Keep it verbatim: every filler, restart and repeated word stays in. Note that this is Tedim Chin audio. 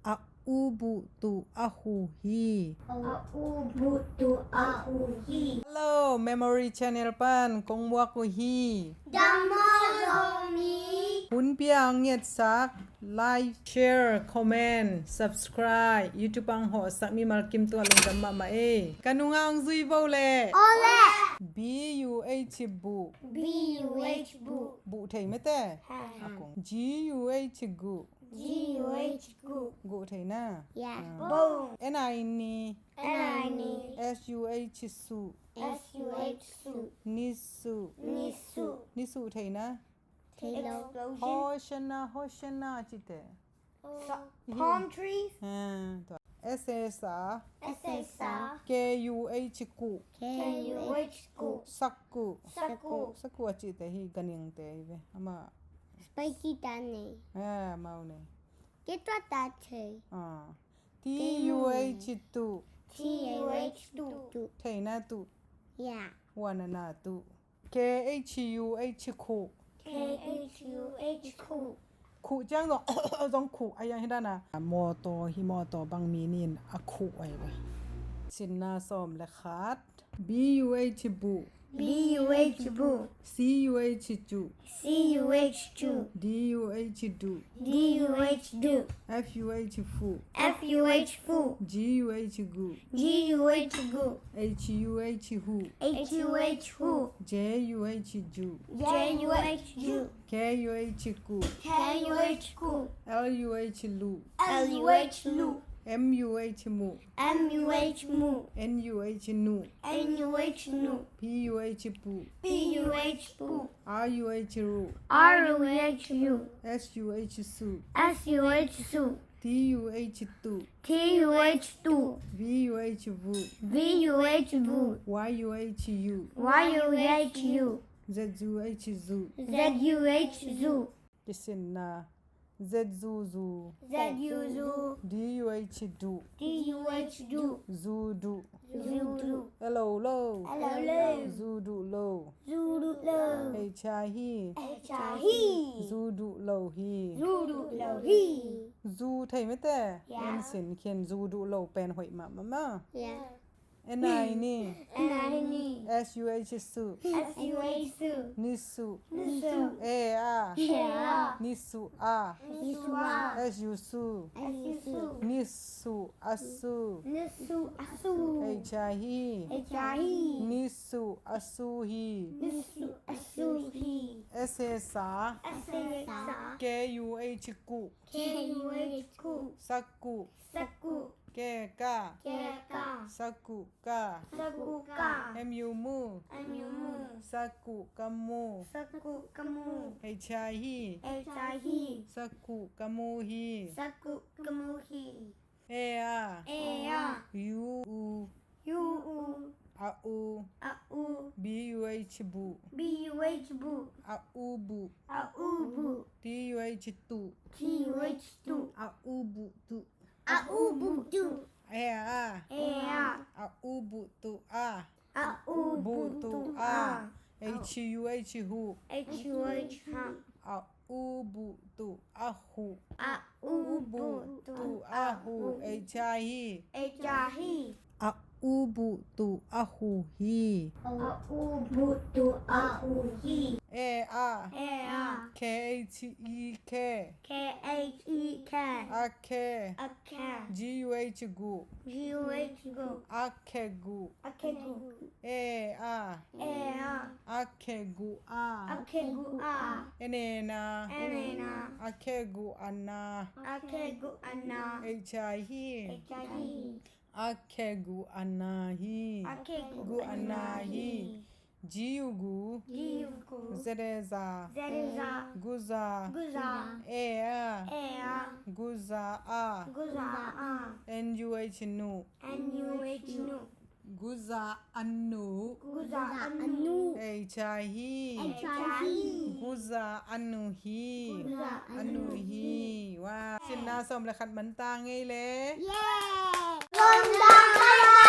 A u buh tuh a huh hi. A u buh tuh a huh hi. Hello, Memory Channel pan kong muak uh hi. Dam maw Zomi? Hun pia ang ngetsak, like, share, comment, subscribe, YouTube ang hawhsak mimal kim tungah lungdam mahmah ei. Ka nungah ang zui vo le. Ole. B U H buh. B U H buh. Buh thei mete. Ha. A kong. G U H guh. G U H guh. Guh thei na? Yeah. Ah. Bong. N I ni. N I ni. S U H suh. S U H suh. Ni suh. Ni suh. Ni suh thei na? Thei lo. Explosion. Hosanna, Hosanna cite. Sa-, palm trees. Ah, tua. S A sa. S A sa. K U H kuh. K U H kuh. Sakuh. Sakuh. Sakuh a cihte hi ganhingte hi ve. Ama. Spiky ta nei. Ah, amau nei. Kei tua ta thei. Ah. T U H tuh. T U H tuh. Tuh. Theihna tuh. Ya. Huanna tuh. K H U H khuh. K H U H khuh. Khuh ciang zong, zong khuh a hi dan a. Mawtaw hi, mawtaw bang mi nih a khuh ahi ve. Sinna sawm le khat. B U H buh. B U H buh. C U H cuh. C U H cuh. D U H duh. D U H duh. F U H fuh. F U H fuh. G U H guh. G U H guh. H U H huh. H U H huh. J U H juh. J U H juh. K U H kuh. K U H kuh. L U H luh. L U H luh. M U H muh. M U H muh. N U H nuh. N U H nuh. P U H puh. P U H puh. R U H ruh. R U H ruh. S U H suh. S U H suh. T U H tuh. T U H tuh. V U H vuh. V U H vuh. Y U H yuh. Y U H yuh. Z U H zuh. Z U H zuh. Kisinna. Z U zu. Z U zu. D U H duh. D U H duh. Zu duh. Zu duh. Hello lo. Hello lo. Zu duh lo. Zu duh lo. H I hi. H I hi. Zu duh lo hi. Zu duh lo hi. Zu thei mete. Ya. Ken sin khin zu duh lo pen hoih mahmah. Ya. N I ni. N I ni. S U H suh. S U H suh. Ni suh. Ni suh. A a. A a. Ni suh a. Ni suh a. S U suh. S U suh. Ni suh a suh. Ni suh a suh. H I hi. H I hi. Ni suh a suh hi. Ni suh a suh hi. S A sa. S A sa. K U H kuh. K U H kuh. Sakuh. Sakuh. K ka. K ka. Sakuh ka. Sakuh ka. M U mu. M U mu. Sakuh ka mu. Sakuh ka mu. H I hi. H I hi. Sakuh ka mu hi. Sakuh ka mu hi. A a. A a. U u. U u. A u. A u. B U H buh. B U H buh. A u buh. A u buh. T U H tuh. T U H tuh. A u buh tuh. A u buh tuh. A a. A a. A u buh tuh a. A u buh tuh a. H U H huh. H U H huh. A u buh tuh a huh. A u buh tuh a huh. H I hi. H I hi. A u buh tuh a huh hi. A u buh tuh a huh hi. A a. A a. K H E K. K H E K. Akheh. Akheh. G U H guh. G U H guh. Akheh guh. Akheh guh. A a. A a. Akheh guh a. Akheh guh a. N A na. N A na. Akheh guh a na. Akheh guh a na. H I hi. H I hi. Akheh guh a na hi. Akheh guh a na hi. G U gu. G U gu. Z A za. Z A za. Gu za. Gu za. A a. A a. Gu za a. Gu za a. N U H nuh. N U H nuh. Gu za a nuh. Gu za a nuh. H I hi. H I hi. Gu za a nuh hi. Gu za a nuh hi. Wow. Sinna sawm le khat man ta ngei le. Yeah. Lungdam.